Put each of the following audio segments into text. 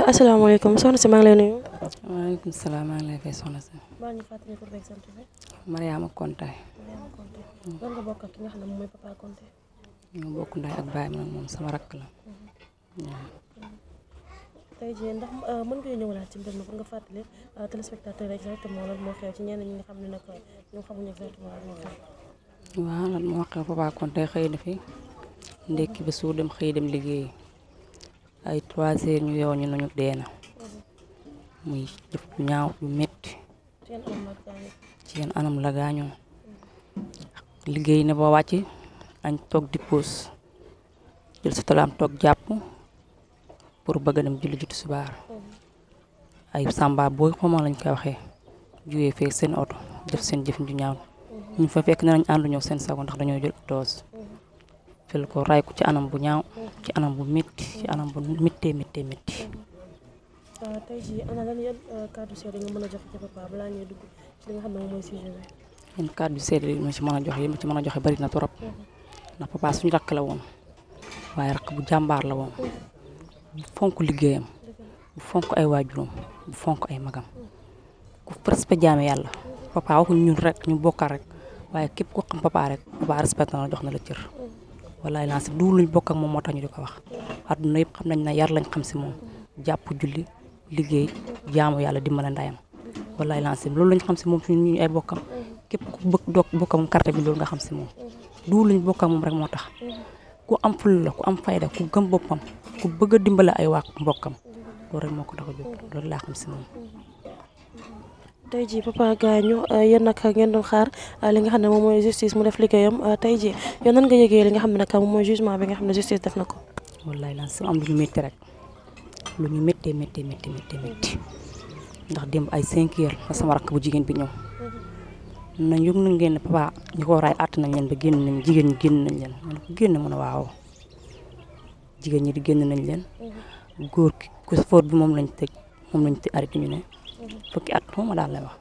asalaamaaleykum soxna si maa ngi lay nuyu. waaleykum salaam maa ngi lay fay soxna si. maa ngi fàttali tur beeg sant bi. Mariama Konte. Mariama Konte. lan nga bokk ak ki nga xam ne moom mooy Papa Konte. ñoo bokk ndaay ak baay nag moom sama rakk la. tey jii ndax mën nga ñëwalaat ci mbir mi pour nga fàttali téléspectateur exactement lan moo xew ci ñenn ñi nga xam ne nag ñoom xamuñu exactement lan moo xew. waaw lan moo xew Papa Konte xëy na fi ndekki ba suur dem xëy dem liggéeyi ay 3 heures ñu yow ñu nañu dee na muy jëf ju ñaaw yu metti ci yenn anam la gaañoo liggéey na ba wàcc añ toog di pause jël sa talaam toog jàpp pour bëgg dem julli ji tisbaar ay samba booy xoma lañ koy waxee jugee fee seen oto def seen jëf ju ñaaw ñu fa fekk nañ àndu ñëw seen sago ndax dañoo jël doos fel ko ray ko ci anam bu ñaaw ci anam bu métti ci anam bu méttee méttee métti. tey jii ana lan yan kàddu seede nga mën a joxe ci papa balaa ñuy dugg ci li nga xam ne moom mooy sujet bi. yan kàddu seede yi ma ci mën a joxe yi ma ci mën a joxe bari na trop ndax papa suñu rakk la woon waaye rakk bu jàmbaar la woon bu fonk liggéeyam bu fonk ay waajuram bu fonk ay magam ku respect jaame yàlla papa waxuñ ñun rek ñu bokkal rek waaye képp ko xam papa rek papa respect na la jox na la cër wallaay lancé du luñ bokk ak moom moo tax ñu di ko wax àdduna yëpp xam nañ ne yar lañ xam si moom jàpp julli liggéey jaamu yàlla dimbale ndayam wallaay lancé loolu lañ xam si moom suñu ñu ay bokkam képp ku bëgg doog bokk moom carte bi loolu nga xam si moom du luñ bokk ak moom rek moo tax ku am ful la ku am fayda ku gëm boppam ku bëgg a dimbale ay waa mbokkam loolu rek moo ko tax a jóg loolu laa xam si moom. tey jii papa gaañu yéen nag ngeen doon xaar li nga xam ne moom mooy justice mu def liggéeyam tey jii yow nan nga yëgee li nga xam ne nag moom mooy jugement bi nga xam ne justice def na ko. wallaay lan sama am lu ñu métti rek lu ñu méttee méttee méttee méttee ndax démb ay 5 heures la sama rakk bu jigéen bi ñëw nañ yëg na ngeen ne papa ñu ko raay àtt nañ leen ba génn nañ jigéen ñi génn nañ leen man ko génn mën a waaw jigéen ñi di génn nañ leen góor ki ku foor bi moom lañ tëj arrêté ñu ne fukki at moom daal lay wax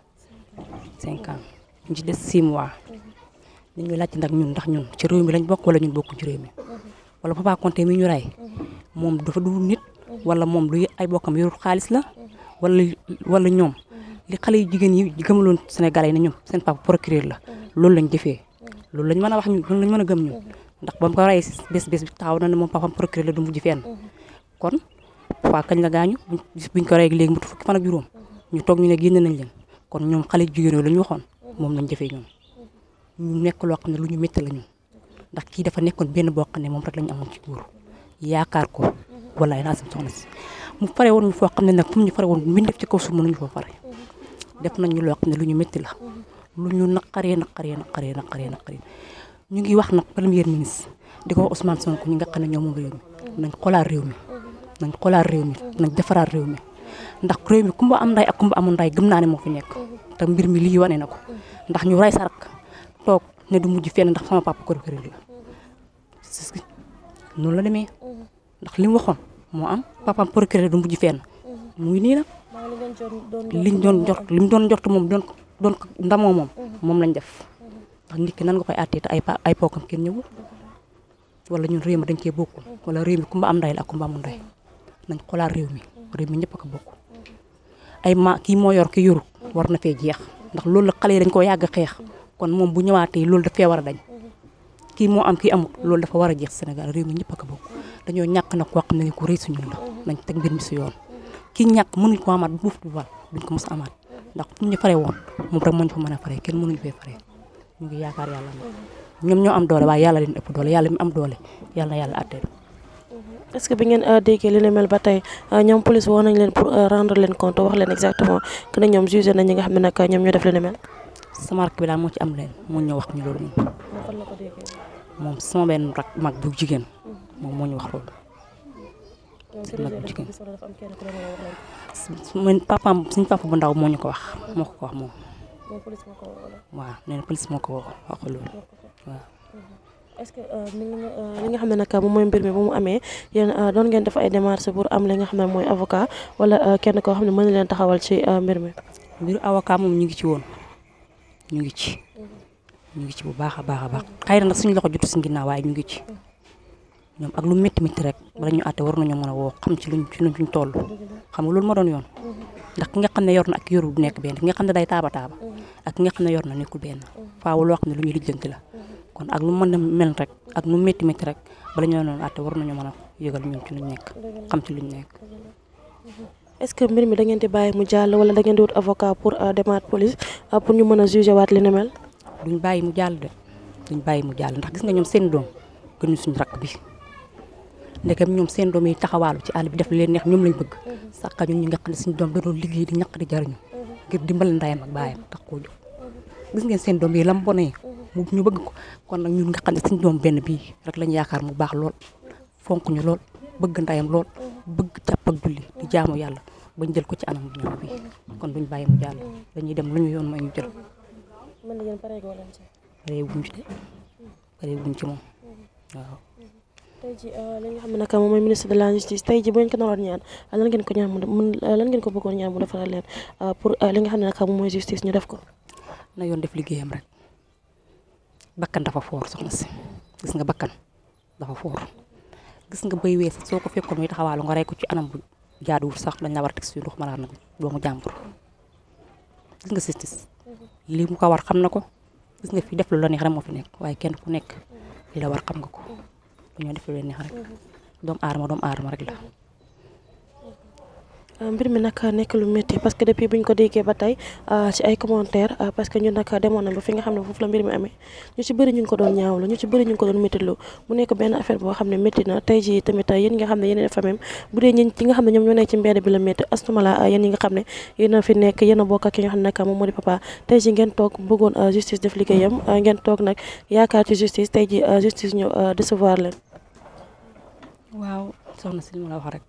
5 ans ñu ci des 6 mois dañuy laajte ndax ñun ci réew mi lañ bokk wala ñun bokkuñ ci réew mi wala Papa Konte mi ñu rey moom dafa du nit wala moom lu ay bokkam yorul xaalis la wala ñoom li xale yu jigéen yi gëmaloon Sénégalais yi ne ñoom seen papa procureur la loolu lañ jëfee loolu lañ mën a wax ñun loolu lañ mën a gëm ñun ndax ba mu ko rey bés bi taxaw na ne moom papa procureur la du mujj fenn kon papa kañ la gaañu buñ ko rey léegi mu fukki fan ak juróom ñu toog ñu ne génn nañ leen kon ñoom xale jigéen yooyu la ñu waxoon moom lañ jëfee ñoom ñu nekk loo xam ne lu ñu métti la ñun ndax kii dafa nekkoon benn boo xam ne moom rek lañu amoon ci góor yaakaar ko wallaay naa sim soxna si mu pare woon ñu foo xam ne nag fu mu ñu pare woon min def ci kaw suuf mënuñu foo pare def nañ ñu loo xam ne lu ñu métti la lu ñu naqaree ñu ngi wax nag premier ministre di ko wax Ousmane Sonko ñi nga xam ne ñoom moom réew mi nañ xoolaat réew mi nañ defaraat réew mi ndax réew mi kumba am nday ak kumba amul nday gëm naa ne moo fi nekk te mbir mi lii wane na ko ndax ñu rey sa rak toog ne du mujj fenn ndax sama papa ko kër la noonu la demee ndax li mu waxoon moo am papaam procureur du mujj fenn muy nii nag liñ doon jort moom doon ndamoo moom lañ def ndax nit ki nan nga koy àttee te ay pookam kenn ñëwul wala ñun réew mi dañ cee bokkul wala réew mi kumba am nday la ak kumba amul nday nañ xoolaat réew mi ñëpp a ko bokk ay kii moo yor ki yoru war na fee jeex ndax loolu la xale yi dañ koo yàgg xeex kon moom bu ñëwaatee loolu daf fee war a dañ kii moo am kii amul loolu dafa war a jeex Sénégal réew mi ñëpp a ko bokk dañoo ñàkk nag koo xam ne ku rëy si ñun la nañ teg mbir mi si yoon kii ñàkk mënuñ ko amaat buuf du wal duñ ko mos a amaat ndax fu ñu faree woon moom rek moo ñu fa mën a faree kenn mënuñu fee faree ñu ngi yaakaar yàlla nag ñoom ñoo am doole waaye yàlla leen ëpp doole yàlla mi am doole yàlla na yàlla àttee. est-ce que bi ngeen déggee li ne mel ba tey ñoom police woo nañ leen pour rendre leen compte wax leen exactement que ne ñoom jugé nañ ñi nga xam ne nag ñoom ñoo def li ne mel. sama rakk bi daal moo ci am leen moo ñu wax ñu loolu moom. fan la ko déggee. moom sama benn rak mag bu jigéen moom moo ñu wax loolu. mag bu jigéen man papaam suñu papa bu ndaw moo ñu ko wax moo ko wax moom. waaw nee na police moo ko wax loolu waaw. est-ce que li nga xam ne nag moom mooy mbir mi bu mu amee yéen doon ngeen def ay démarches pour am li nga xam ne mooy avocat wala kenn koo xam ne mën na leen taxawal ci mbir mi. mbiru avocat moom ñu ngi ci woon ñu ngi ci bu baax a baax xëy na nag suñu loxo jotu si ginnaaw waaye ñu ngi ci ñoom ak lu métti métti rek bala ñu àtte war nañoo mën a woo xam ci luñ toll xam nga loolu ma doon yoon ndax ki nga xam ne yor na ak yorul du nekk benn ki nga xam ne day taaba ak ki nga xam ne yor na nekkul benn faaw loo xam ne lu ñuy lijjanti la kon ak lu mën a mel rek ak nu métti métti rek bala ñoo doon àtte war nañoo mën a yëgal ñun ci luñ nekk xam ci luñ nekk. est-ce que mbir mi da ngeen di bàyyi mu jàll wala da ngeen di wut avocat pour demaat police pour ñu mën a juger waat li ne mel. duñ bàyyi mu jàll de duñ bàyyi mu jàll ndax gis nga ñoom seen doom gënuñ suñu rakk bi ndegam ñoom seen doom yi taxawaalu ci àll bi def leen neex ñoom lañ bëgg sax ñun ñi nga xam ne suñu doom da doon liggéey di ñaq di jariñu ngir dimbal ndayam ak baayam tax koo jóg gis ngeen seen doom yi lam bonee ñu bëgg ko kon nag ñun nga xam ne suñu doom benn bii rek lañ yaakaar mu baax lool fonk ñu lool bëgg ndayam lool bëgg jàpp ak julli di jaamu yàlla bañ jël ko ci anam bu ñaaw bi kon duñ bàyyi mu jàll dañuy dem lu ñu yoon mooy ñu jël pare wuñ ci de pare wuñ ci moom waaw. tey ji li nga xam ne nag moom mooy ministre de la justice tey ji bu ngeen ko naroon ñaan lan ngeen ko ñaan lan ngeen ko bëggoon ñaan mu defaral leen pour li nga xam ne nag moom mooy justice ñu def ko. na yoon def liggéeyam rek bakkan dafa foor soxna si gis nga bakkan dafa foor gis nga bay wees soo ko fekkoon muy taxawaalu nga rey ko ci anam bu jaaduwul sax dañ la war a teg si ndox ma nag doomu jàmbur gis nga justice lii mu ko war xam na ko gis nga fi def lu la neex rek moo fi nekk waaye kenn ku nekk li la war xam nga ko bu ñoo def lu leen neex rek doomu aadama rek la. mbir mi nag nekk lu métti parce que depuis bu ñu ko déggee ba tey ci ay commentaires parce que ñun nag demoon nañ ba fi nga xam ne foofu la mbir mi amee ñu ci bëri ñu ngi ko doon ñaawlu ñu ci bëri ñu ngi ko doon méttitlu mu nekk benn affaire boo xam ne métti na tey jii tamit yéen nga xam ne yéen a famille bu dee ñi nga xam ne ñoom ñoo nekk ci mbedd bi la métti astumala yéen ñi nga xam ne yéen a fi nekk yéen a bokk ak ki nga xam ne nag moom moo di papa tey jii ngeen toog bëggoon justice def liggéeyam ngeen toog nag yaakaar ci justice tey jii justice ñu décevoir leen. waaw soxna si li ma la wax rek.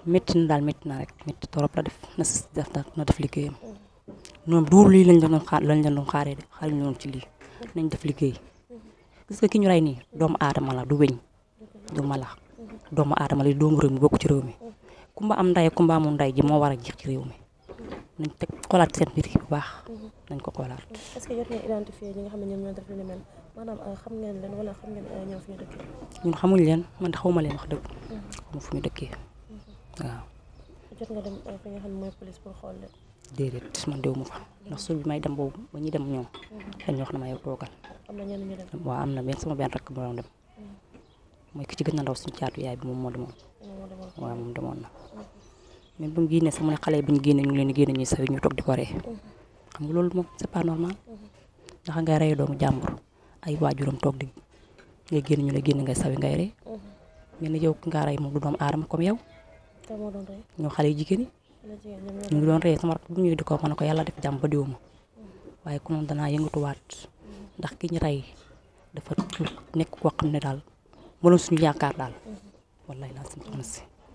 métti na daal métti na rek métti torop la def na def liggéeyam ñoom duur lii lañ doon xaaree de xaaruñu woon ci lii nañ def liggéey gis nga ki ñu rey nii doomu aadama la du weñ du mala doomu aadama la doomu réew mi bokk ci réew mi kumba am nday kumba amul nday ji moo war a jeex ci réew mi nañ teg xoolaat seen mbir yi bu baax nañ ko xoolaat. est-ce que jot ngeen identifier ñi nga xam ne ñoom ñoo def lu ni mel maanaam xam ngeen leen wala xam ngeen ñoom fu ñu dëkkee. ñun xamuñ leen man de xawma leen wax dëgg xawma fu ñu dëkkee. waaw. jot nga dem fi nga xam ne mooy police pour xool leen. déedéet man dew ma fa ndax suul bi may dem boobu ba ñuy dem ñoom dañ wax na ma yow toogal. am na ñenn ñu dem. waaw am na sama benn rakk bu doon dem mooy ki ci gën a ndaw suñu caatu yaay bi moom moo demoon. waaw moom demoon na. même bu mu génnee sax mu ne xale yi bu ñu génnee ñu ngi leen di génne ñuy sawi ñu toog di ko ree xam nga loolu moom c'est pas normal ndax ngay rey doomu jàmbur ay waajuram toog di ngay génn ñu la génn ngay sawi ngay ree mais ne yow ki nga rey moom du doomu aadama comme yow. ñoo xale yu jigéen yi ñu ngi doon ree sama rakk bu ñuy di ko mën a ko yàlla def jàmm ba diwuma waaye ku noonu danaa yëngatuwaat ndax ki ñu rey dafa nekk koo xam ne daal mënoon suñu yaakaar daal wallahi laa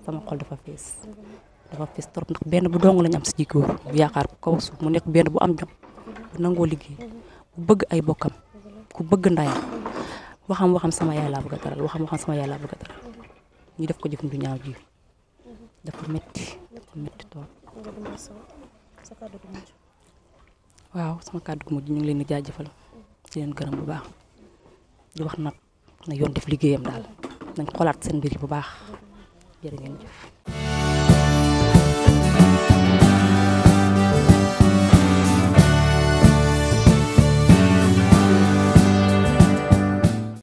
sama xol dafa fees trop ndax benn bu dong lañ am si jigóor bu yaakaar ko kaw suuf mu nekk benn bu am jom bu nangoo liggéey bu bëgg ay bokkam ku bëgg ndayam waxam sama yaay laa bëgg a taral waxam sama yaay laa bëgg a taral ñu def ko jëf du ñaaw ji dafa métti tool waaw sama kàddu gu mujj ñu ngi leen di jaajëfal di leen gërëm bu baax di wax nag na yoon def liggéeyam daal nañ xoolaat seen mbir yi bu baax jërë ngeen jëf